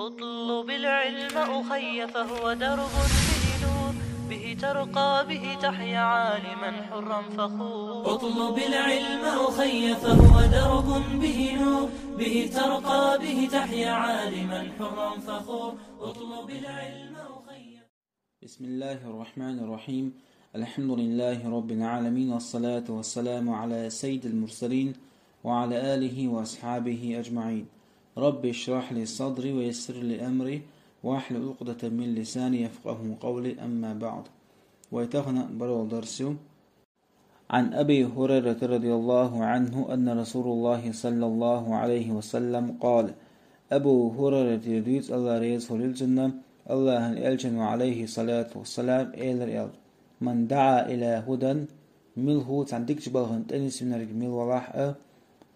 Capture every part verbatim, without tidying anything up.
اطلب العلم أخي فهو درب به نور، به ترقى به تحيا عالما حرا فخور. اطلب العلم أخي فهو درب به نور، به ترقى به تحيا عالما حرا فخور. اطلب العلم أخي. بسم الله الرحمن الرحيم. الحمد لله رب العالمين، والصلاة والسلام على سيد المرسلين وعلى آله وأصحابه أجمعين. رب اشرح لي صدري ويسر لي أمري واحلل عقدة من لساني يفقهوا قولي، أما بعد. Вай тахан барал дарс ю. عن أبي هريرة رضي الله عنه أن رسول الله صلى الله عليه وسلم قال: Абу Хурайратера дуьйцу, АллахӀ реза хуьлийла цунна, АллахӀан Элчано, عليه الصلاة والسلام, элира аьлла: من دعا إلى هدى, муьлхха цхьана дикачу балхана тӀе нисвинарг мила валахь а,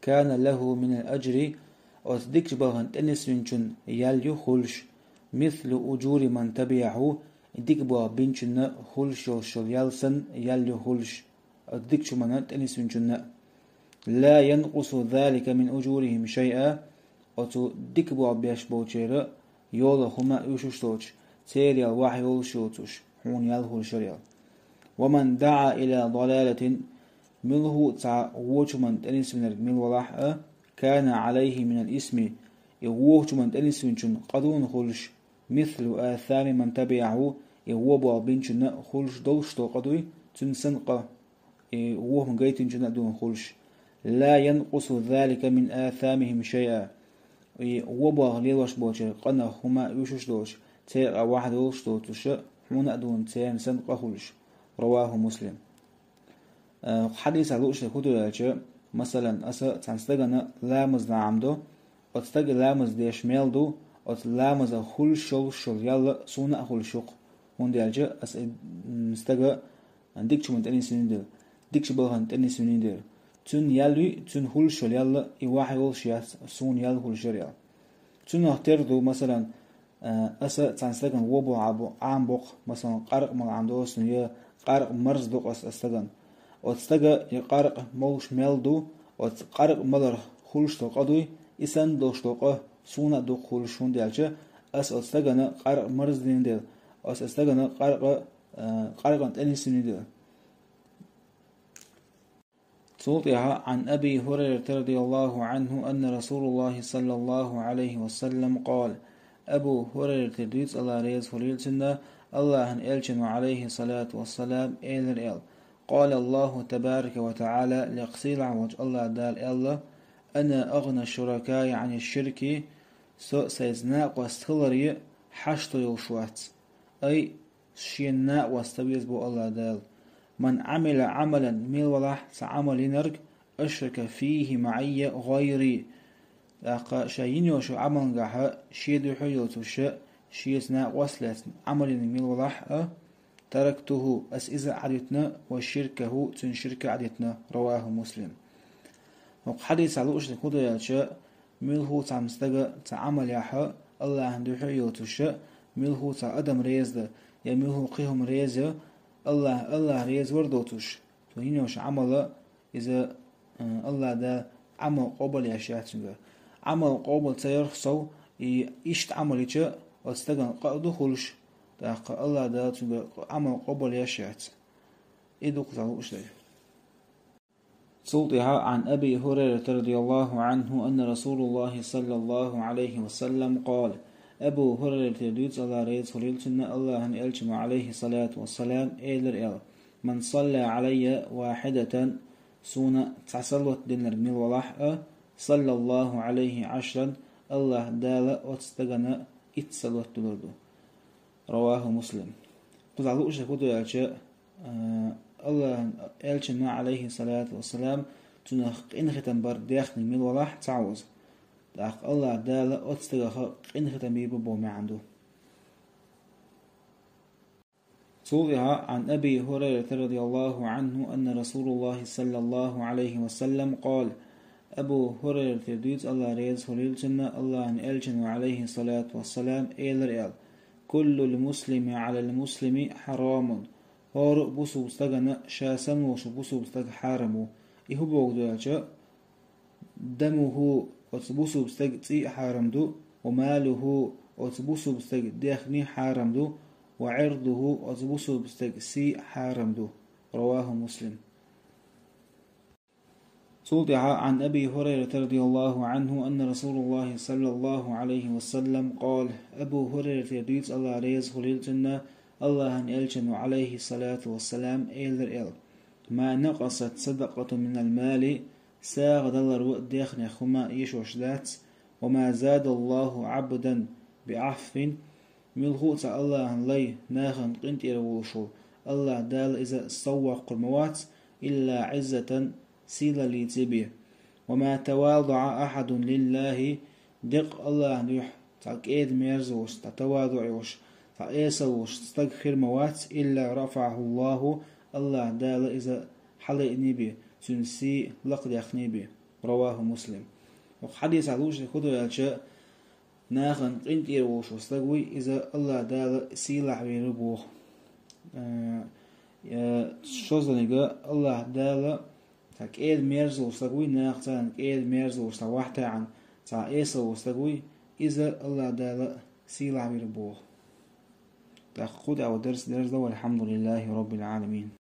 كان له من الأجر, оцу дикачу балхана тӀе нисвинчун ял ю хуьлуш, مثل أجور من تبعه, дика болх бинчунна хуьлуш йолуш йолу ял санна ял ю хуьлуш, оцу дикачу хӀуманна тӀе нисвинчунна. لا ينقص ذلك من أجورهم شيئا, оцу дика болх беш болчеран йолах хӀума а уьшуш доцуш, церан ял ваха йолуш йоцуш, хьуна ял хуьлуш яра ял. ومن دعا إلى ضلالة, муьлхха цхьа вочу хӀуманна тӀе нисвинарг мила валахь а, كان عليه من الإثم, и вочу хӀуманна тӀе нисвинчун къа дуна хуьлуш, مثل آثام من تبعه, и вон болх бинчунна хуьлуш долуш долу къа дуй, цуьнан санна къа, и вон хӀума гайтинчунна а дуна хуьлуш. لا ينقص ذلك من آثامهم شيئا, и вон болх лелош болчеран къинах хӀума а уьшуш доцуш, церан къа ваха долуш доцуш а, хьуна а дуна церан санна къа хуьлуш. رواه مسلم. Э, хьадисехь лууш дерг хӀун ду аьлча, масалан, аса цхьана стагана ламаз дан Ӏамдо, оцу стага ламаз деш мел ду, оцу ламазах хуьлуш йолуш йолу ял а суна а хуьлуш ю-кх, хӀунда аьлча аса и, м, стага дикачу хӀуманна тӀе нисвина дела, дикачу балхана тӀе нисвина дела. Цуьнан ял юй, цуьнан хуьлуш йолу ял а и ваха йолуш яц, суна ял хуьлуш яра ял. Цунах тера ду, масалан, Э, аса цхьана стагана вон болх Ӏам бо-, Ӏам боккху, масалан, къаркъа мала Ӏамдо аса я къаркъа марз докъу аса, аса стагана. Оцу стага и къаркъа молуш мел ду, оцу къаркъа маларх хуьлуш долу къа дуй, и санна долуш долу къа суна а дукха хуьлуш, хӀунда аьлча аса оцу стагана къаркъа марз дина дела, аса оцу стагана къаркъа, э, къаркъана тӀе нисвина дела. Цул тӀаьхьа, عن أبي هريرة رضي الله عنه أن رسول الله صلى الله عليه وسلم قال: Абу Хурайратера дуьйцу, АллахӀ реза хуьлийла цунна, АллахӀан Элчано, عليه الصلاة والسلام, элира аьлла: قال الله تبارك وتعالى, лекха сийлахь волчу АллахӀ Дала аьлла: أنا أغنى الشركاء عن الشرك, со сайца накъост хиларе хьашто йолуш вац. Ай, Шена накъост веза бу АллахӀ Дала. من عمل عملا, мила валахь цхьа Ӏамал йинарг, أشرك فيه معي غيري. ТӀаккха ша йина йолчу Ӏамалгахьа шен дуьхьа йоцуша, шеца накъост лаьцна Ӏамал йинарг мила валахь а, تركته, аса иза а Ӏадитина, وشركه, цуьнан ширка а Ӏадитина. رواه مسلم. ХӀокху хьадисехь лууш дерг хӀун ду аьлча, муьлхха цхьана стага цхьа Ӏамал яхь а, АллахӀан дуьхьа а йоцуша, муьлхха цхьа адам реза дан, я муьлхха кхин хӀума реза йо, АллахӀ, АллахӀ реза вар доцуш, цо йина йолчу Ӏамала иза, э, АллахӀ Дала Ӏамал къобалъеш яц цуьнгара. Ӏамал къобал ца ярх сов, и иштта Ӏамал йича, оцу стагана къа а ду хуьлуш, тӀаккха АллахӀ Дала цуьнгара Ӏамал къобалъеш яц. И ду кхузахь лууш дерг. Цул тӀаьхьа, عن أبي هريرة رضي الله عنه أن رسول الله صلى الله عليه وسلم قال: Абу Хурайратера дуьйцу, АллахӀ реза хуьлийла цунна, АллахӀан Элчано, عليه الصلاة والسلام, элира аьлла: من صلى علي واحدة, суна цхьа салот динарг мила валахь а, صلى الله عليه عشرا, АллахӀ Дала оцу стагана итт салот дулур ду. رواه مسلم. Кхузахь лууш дерг хӀун ду аьлча, а, АллахӀан Элчано, عليه الصلاة والسلام, цунах къинхетам бар дехнарг мила валахь а цхьа ваза. ТӀаккха АллахӀ Дала оцу стагах къинхетам бийр бу боху маьӀна ду. Цул тӀаьхьа, عن أبي هريرة رضي الله عنه أن رسول الله صلى الله عليه وسلم قال: Абу Хурайратера дуьйцу, АллахӀ реза хуьлийла цунна, АллахӀан Элчано, عليه الصلاة والسلام, элира аьлла: كل المسلم على المسلم حرام. ХӀора а бусулба стагана ша санна волчу бусулба стаг хьарам ву. И хӀун боху ду аьлча, دمه, оцу бусулба стеган цӀий а хьарам ду, وماله, оцу бусулба стеган даьхни хьарам ду, وعرضه, оцу бусулба стеган сий хьарам ду. رواه مسلم. Цул тӀаьхьа عن أبي هريرة رضي الله عنه أن رسول الله صلى الله عليه وسلم قال, Абу Хурайратера дуьйцу, АллахӀ реза хуьлийла цунна, АллахӀан Элчано, عليه الصلاة والسلام, элира аьлла: ما نقصت صدقة من المال, сагӀа далар ва даьхнех хӀума эшош дац, وما زاد الله عبدا بعفو, муьлхха а цхьа АллахӀан лай нахана къинтӀера волуш волу АллахӀ Дала иза сов воккхур ма вац, إلا عزة, сийлаллица бен. وما تواضع أحد لله, деккъа АллахӀан дуьхьа цхьа кӀеда-мерза волуш, цхьа таваду йолуш, цхьа эсал волуш стаг хир ма вац, إلا رفعه الله, АллахӀ Дала иза хьалаайъина бен, цуьнан сий лакхадаьккхина бен. رواه مسلم. ХӀокху хьадисехь лууш дерг хӀун ду аьлча, нахана къинтӀера волуш волу стаг вуй, иза АллахӀ Дала сийлахь вийр ву боху. Э, э, шозлагӀа, АллахӀ Дала цхьа кӀеда-мерза волу стаг вуй, нахаца кӀеда-мерза волуш, цхьа вахьтаьӀна, цхьа эсал волу стаг вуй, иза АллахӀ Дала сийлахь вийр ву боху. ТӀаккха кху тӀехь вай дарс дерзадо, والحمد لله رب العالمين.